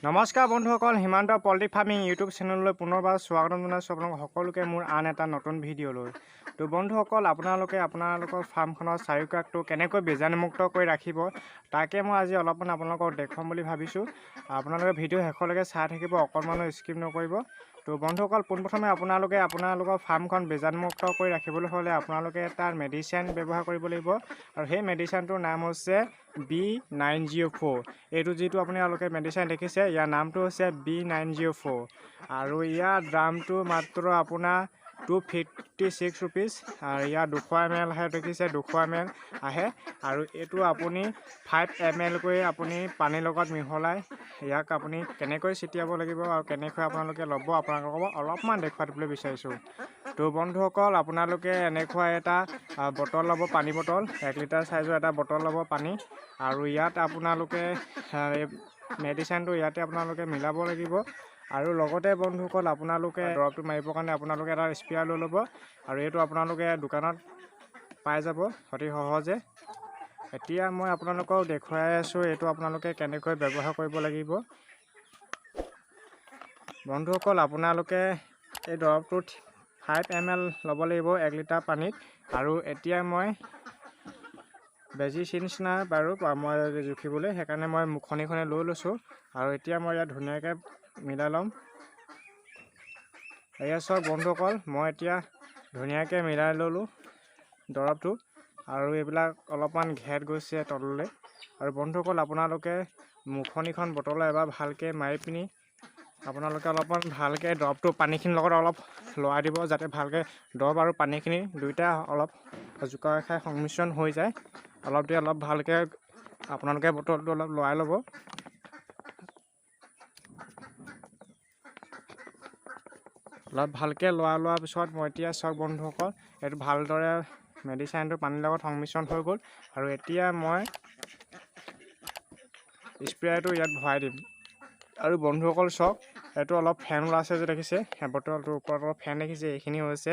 নমস্কাৰ বন্ধুসকল, সীমান্ত পল্ট্ৰি ফাৰ্মিং ইউটিউব চেনেললৈ পুনৰবাৰ স্বাগতম জনাইছোঁ আপোনালোক সকলোকে মোৰ আন এটা নতুন ভিডিঅ'লৈ। তো বন্ধুসকল, আপোনালোকে আপোনালোকৰ ফাৰ্মখনৰ চাৰিওকাষটো কেনেকৈ বীজাণুমুক্ত কৰি ৰাখিব, তাকে মই আজি অলপমান আপোনালোকক দেখুৱাম বুলি ভাবিছোঁ। আপোনালোকে ভিডিঅ' শেষলৈকে চাই থাকিব, অকণমানো স্কিপ নকৰিব। তো বন্ধুসকল, পোনপ্ৰথমে আপোনালোকে আপোনালোকৰ ফাৰ্মখন বীজাণুমুক্ত কৰি ৰাখিবলৈ হ'লে আপোনালোকে তাৰ মেডিচিন ব্যৱহাৰ কৰিব লাগিব আৰু সেই মেডিচিনটোৰ নাম হৈছে বি 904। এইটো যিটো আপোনালোকে মেডিচিন দেখিছে, ইয়াৰ নামটো হৈছে বি 904 আৰু ইয়াৰ দামটো মাত্ৰ আপোনাৰ 256 ৰুপিজ আৰু ইয়াৰ 200 এম এল আহে। দেখিছে, 200 এম এল আহে আৰু এইটো আপুনি 5 এম এলকৈ আপুনি পানীৰ লগত মিহলাই ইয়াক আপুনি কেনেকৈ ছটিয়াব লাগিব আৰু কেনেকৈ আপোনালোকে ল'ব, আপোনালোকক অলপমান দেখুৱাই দিবলৈ বিচাৰিছোঁ। তো বন্ধুসকল, আপোনালোকে এনেকুৱা এটা বটল ল'ব, পানী বটল, 1 লিটাৰ চাইজৰ এটা বটল ল'ব পানী আৰু ইয়াত আপোনালোকে এই মেডিচিনটো ইয়াতে আপোনালোকে মিলাব লাগিব। আৰু লগতে বন্ধুসকল, আপোনালোকে দৰৱটো মাৰিবৰ কাৰণে আপোনালোকে এটা স্প্ৰেয়াৰ লৈ ল'ব আৰু এইটো আপোনালোকে দোকানত পাই যাব অতি সহজে। এতিয়া মই আপোনালোকক দেখুৱাই আছোঁ এইটো আপোনালোকে কেনেকৈ ব্যৱহাৰ কৰিব লাগিব। বন্ধুসকল, আপোনালোকে এই দৰৱটোত 5 এম এল ল'ব লাগিব 1 লিটাৰ পানীত। আৰু এতিয়া মই বেজি চিৰিঞ্জ নাই বাৰু মই জুখিবলৈ, সেইকাৰণে মই মুখনিখনে লৈ লৈছোঁ আৰু এতিয়া মই ইয়াত ধুনীয়াকৈ মিলাই ল'ম। এয়া চাওক বন্ধুসকল, মই এতিয়া ধুনীয়াকৈ মিলাই ল'লোঁ দৰৱটো আৰু এইবিলাক অলপমান ঘেট গৈছে তললৈ। আৰু বন্ধুসকল, আপোনালোকে মুখনিখন বটলত এবাৰ ভালকৈ মাৰি পিনি আপোনালোকে অলপমান ভালকৈ দৰৱটো পানীখিনিৰ লগত অলপ লৰাই দিব, যাতে ভালকৈ দৰৱ আৰু পানীখিনি দুয়োটা অলপ জোকাৰ খাই সংমিশ্ৰণ হৈ যায়। অলপ দেৰি অলপ ভালকৈ আপোনালোকে বটলটো অলপ লৰাই ল'ব। অলপ ভালকৈ লৰাই লোৱাৰ পিছত মই এতিয়া চাওক বন্ধুসকল, এইটো ভালদৰে মেডিচাইনটো পানীৰ লগত সংমিশ্ৰণ হৈ গ'ল আৰু এতিয়া মই স্প্ৰেয়াৰটো ইয়াত ভৰাই দিম। আৰু বন্ধুসকল চাওক, এইটো অলপ ফেন ওলাইছে যে দেখিছে, সেই বটলটোৰ ওপৰত অলপ ফেন দেখিছে, এইখিনি হৈছে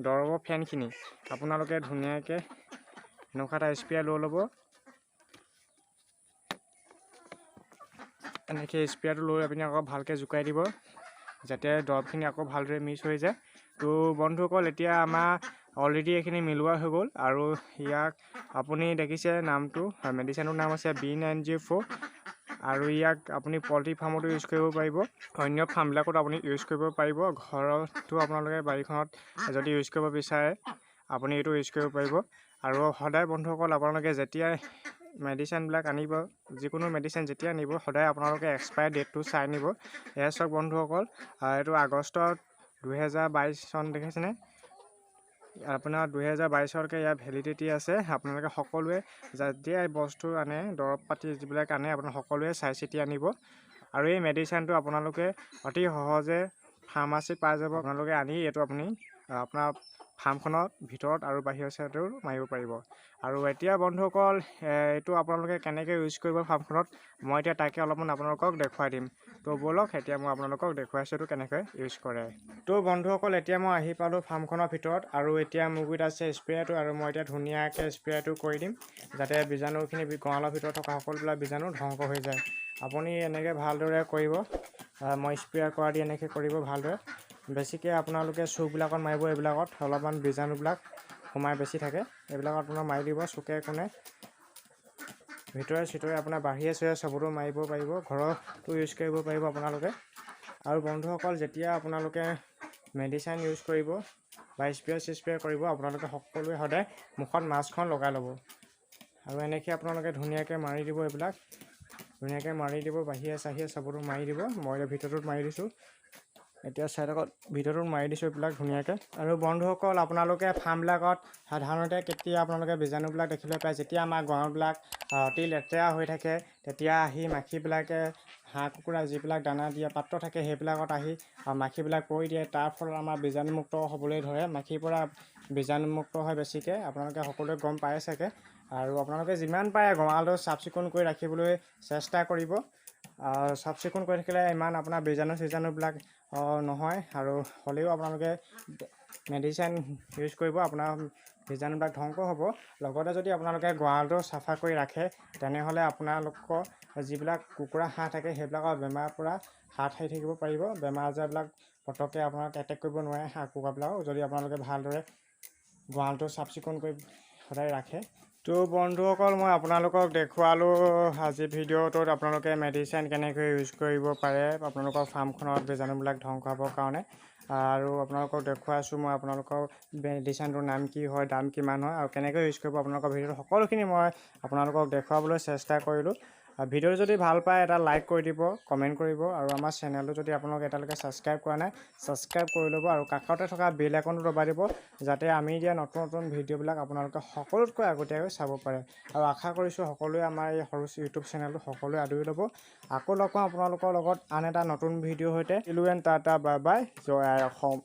দৰৱৰ ফেনখিনি। আপোনালোকে ধুনীয়াকৈ এনেকুৱা এটা স্প্ৰেয়াৰ লৈ ল'ব। এনেকৈ স্প্ৰেয়াৰটো লৈ আপুনি আকৌ ভালকৈ জোকাৰি দিব, যাতে দৰৱখিনি আকৌ ভালদৰে মিক্স হৈ যায়। তো বন্ধুসকল, এতিয়া আমাৰ অলৰেডি এইখিনি মিলোৱা হৈ গ'ল আৰু ইয়াক আপুনি দেখিছে নামটো, মেডিচিনটোৰ নাম হৈছে বি 904 আৰু ইয়াক আপুনি পল্ট্ৰি ফাৰ্মতো ইউজ কৰিব পাৰিব, অন্য ফাৰ্মবিলাকতো আপুনি ইউজ কৰিব পাৰিব। ঘৰতো আপোনালোকে বাৰীখনত যদি ইউজ কৰিব বিচাৰে, আপুনি এইটো ইউজ কৰিব পাৰিব। আৰু সদায় বন্ধুসকল, আপোনালোকে যেতিয়াই মেডিচিনবিলাক আনিব, যিকোনো মেডিচিন যেতিয়া আনিব, সদায় আপোনালোকে এক্সপায়াৰ ডেটটো চাই নিব। এয়া চাওক বন্ধুসকল, এইটো আগষ্ট 2022 চন দেখিছেনে? আপোনাৰ 2022ৰলৈকে ইয়াৰ ভেলিডিটি আছে। আপোনালোকে সকলোৱে যেতিয়াই বস্তু আনে, দৰৱ পাতি যিবিলাক আনে, আপোনালোক সকলোৱে চাই চিতি আনিব। আৰু এই মেডিচিনটো আপোনালোকে অতি সহজে ফাৰ্মাচীত পাই যাব। আপোনালোকে আনি এইটো আপুনি আপোনাৰ ফাৰ্মখনৰ ভিতৰত আৰু বাহিৰৰ চাইডেও মাৰিব পাৰিব। আৰু এতিয়া বন্ধুসকল, এইটো আপোনালোকে কেনেকৈ ইউজ কৰিব ফাৰ্মখনত, মই এতিয়া তাকে অলপমান আপোনালোকক দেখুৱাই দিম। তো ব'লক, এতিয়া মই আপোনালোকক দেখুৱাইছোঁ এইটো কেনেকৈ ইউজ কৰে। তো বন্ধুসকল, এতিয়া মই আহি পালোঁ ফাৰ্মখনৰ ভিতৰত আৰু এতিয়া মোৰ গুৰিত আছে স্প্ৰেয়াৰটো আৰু মই এতিয়া ধুনীয়াকৈ স্প্ৰেয়াৰটো কৰি দিম, যাতে বীজাণুখিনি, গঁৰালৰ ভিতৰত থকা সকলোবিলাক বীজাণু ধ্বংস হৈ যায়। আপুনি এনেকৈ ভালদৰে কৰিব, মই স্প্ৰে কৰা দি এনেকৈ কৰিব ভালদৰে। বেছিকৈ আপোনালোকে চুকবিলাকত মাৰিব, এইবিলাকত অলপমান বীজাণুবিলাক সোমাই বেছি থাকে। এইবিলাকত আপোনাৰ মাৰি দিব চুকে কোণে, ভিতৰে চিতৰে, আপোনাৰ বাহিৰে চিৰে চবতো মাৰিব পাৰিব, ঘৰতো ইউজ কৰিব পাৰিব আপোনালোকে। আৰু বন্ধুসকল, যেতিয়া আপোনালোকে মেডিচাইন ইউজ কৰিব বা স্প্ৰে চিস্প্ৰে কৰিব, আপোনালোকে সকলোৱে সদায় মুখত মাস্কখন লগাই ল'ব। আৰু এনেকৈ আপোনালোকে ধুনীয়াকৈ মাৰি দিব, এইবিলাক ধুনীয়াকৈ মাৰি দিব, বাহিৰে চাহিৰে চবতো মাৰি দিব। মই এতিয়া ভিতৰটোত মাৰি দিছোঁ, এতিয়া চাই থাকক, ভিতৰটোত মাৰি দিছোঁ এইবিলাক ধুনীয়াকৈ। আৰু বন্ধুসকল, আপোনালোকে ফাৰ্মবিলাকত সাধাৰণতে কেতিয়া আপোনালোকে বীজাণুবিলাক দেখিবলৈ পায়? যেতিয়া আমাৰ গঁৰালবিলাক অতি লেতেৰা হৈ থাকে, তেতিয়া আহি মাখিবিলাকে হাঁহ কুকুৰা যিবিলাক দানা দিয়া পাত্ৰ থাকে, সেইবিলাকত আহি মাখিবিলাক পৰি দিয়ে। তাৰ ফলত আমাৰ বীজাণুমুক্ত হ'বলৈ ধৰে। মাখিৰ পৰা বীজাণুমুক্ত হয় বেছিকৈ, আপোনালোকে সকলোৱে গম পায় চাগে। আৰু আপোনালোকে যিমান পাৰে গঁৰালটো চাফ চিকুণ কৰি ৰাখিবলৈ চেষ্টা কৰিব। চাফ চিকুণ কৰি থাকিলে ইমান আপোনাৰ বীজাণু চিজাণুবিলাক নহয়। আৰু হ'লেও আপোনালোকে মেডিচিন ইউজ কৰিব, আপোনাৰ বীজাণুবিলাক ধ্বংস হ'ব। লগতে যদি আপোনালোকে গঁৰালটো চাফা কৰি ৰাখে, তেনেহ'লে আপোনালোকৰ যিবিলাক কুকুৰা হাঁহ থাকে, সেইবিলাকৰ বেমাৰৰ পৰা হাত সাৰি থাকিব পাৰিব। বেমাৰ আজাৰবিলাক পটককৈ আপোনাক এটেক কৰিব নোৱাৰে হাঁহ কুকুৰাবিলাকক, যদি আপোনালোকে ভালদৰে গঁৰালটো চাফ চিকুণ কৰি সদায় ৰাখে। তো বন্ধুসকল, মই আপোনালোকক দেখুৱালোঁ আজি ভিডিঅ'টোত আপোনালোকে মেডিচিন কেনেকৈ ইউজ কৰিব পাৰে আপোনালোকৰ ফাৰ্মখনত বীজাণুবিলাক ধ্বংস হ'বৰ কাৰণে। আৰু আপোনালোকক দেখুৱাইছোঁ মই আপোনালোকৰ মেডিচিনটোৰ নাম কি হয়, দাম কিমান হয় আৰু কেনেকৈ ইউজ কৰিব। আপোনালোকৰ ভিডিঅ'টো সকলোখিনি মই আপোনালোকক দেখুৱাবলৈ চেষ্টা কৰিলোঁ। ভিডিঅ'টো যদি ভাল পায়, এটা লাইক কৰি দিব, কমেণ্ট কৰিব আৰু আমাৰ চেনেলটো যদি আপোনালোকে এতিয়ালৈকে ছাবস্ক্ৰাইব কৰা নাই, ছাবস্ক্ৰাইব কৰি ল'ব আৰু কাষতে থকা বেল আইকনটো দবাই দিব, যাতে আমি দিয়া নতুন নতুন ভিডিঅ'বিলাক আপোনালোকে সকলোতকৈ আগতীয়াকৈ চাব পাৰে। আৰু আশা কৰিছোঁ সকলোৱে আমাৰ এই সৰু ইউটিউব চেনেলটো সকলোৱে আদৰি ল'ব। আকৌ লগ পাম আপোনালোকৰ লগত আন এটা নতুন ভিডিঅ'ৰ সৈতে। And tata, bye bye, Joy I Assam.